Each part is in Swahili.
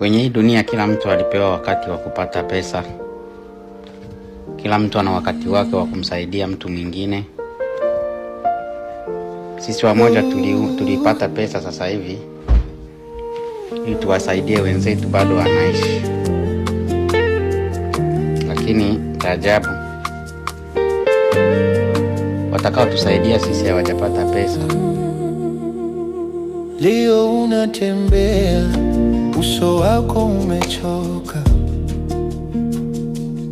Kwenye hii dunia kila mtu alipewa wakati wa kupata pesa. Kila mtu ana wakati wake wa kumsaidia mtu mwingine. Sisi wamoja tulipata pesa sasa hivi ili tuwasaidie wenzetu bado wanaishi, lakini cha ajabu watakaotusaidia sisi hawajapata pesa. Leo unatembea, uso wako umechoka,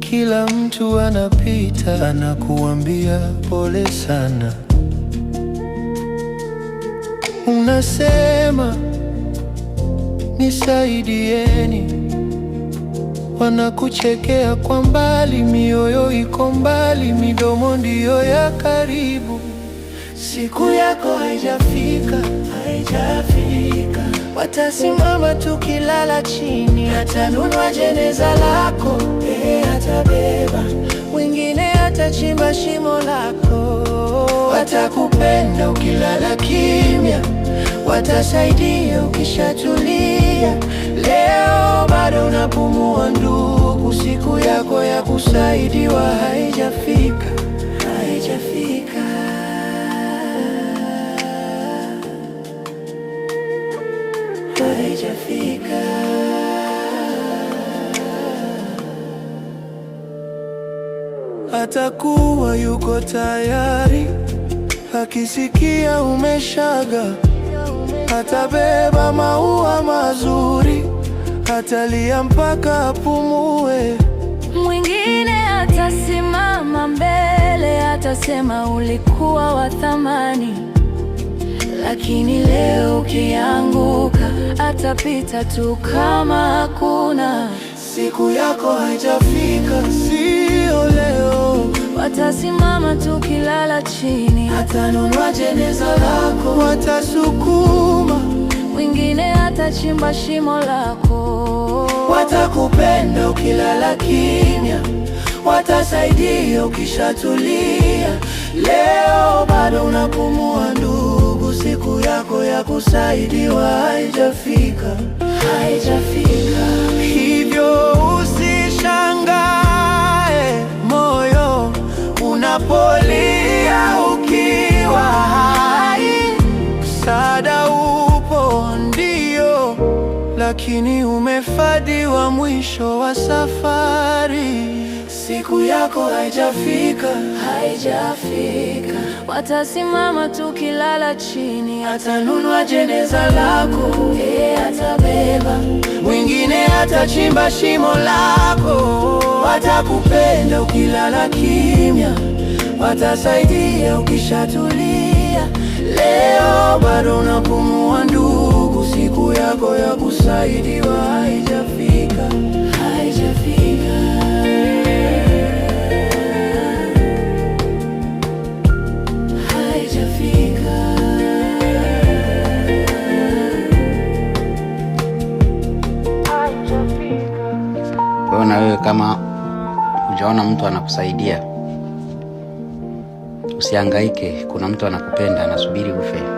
kila mtu anapita anakuambia pole sana. Unasema nisaidieni, wanakuchekea kwa mbali, mioyo iko mbali, midomo ndiyo ya karibu. Siku yako haijafika, haijafika. Watasimama tukilala chini, atanunua jeneza lako, eh, atabeba. Mwingine atachimba shimo lako. Watakupenda ukilala kimya, watasaidia ukishatulia. Leo bado unapumua ndugu, siku yako ya kusaidiwa haijafika, haijafika. Haijafika. Atakuwa yuko tayari akisikia umeshaga, atabeba maua mazuri, atalia mpaka apumue. Mwingine atasimama mbele, atasema ulikuwa wa thamani, lakini leo ukianguka, atapita tu kama hakuna. Siku yako haijafika, sio leo. Watasimama tukilala chini, Atanunua jeneza lako, watasukuma, mwingine atachimba shimo lako. Watakupenda ukilala kimya, watasaidia ukishatulia. Leo bado unapumua ndugu, siku yako ya kusaidiwa haijafika, Haijafika. Hivyo usishangae moyo unapolia ukiwa hai. Msaada upo ndio, lakini umefadiwa mwisho wa safari. Siku yako haijafika, Haijafika. Watasimama tukilala chini, atanunua jeneza lako, eh, atabeba. Mwingine atachimba shimo lako. Watakupenda ukilala kimya, watasaidia ukishatulia. Leo bado unapumua ndugu, siku yako ya kusaidiwa haijafika, Haijafika. Haijafika. Kwa hiyo na wewe kama hujaona mtu anakusaidia, usihangaike. Kuna mtu anakupenda, anasubiri ufe.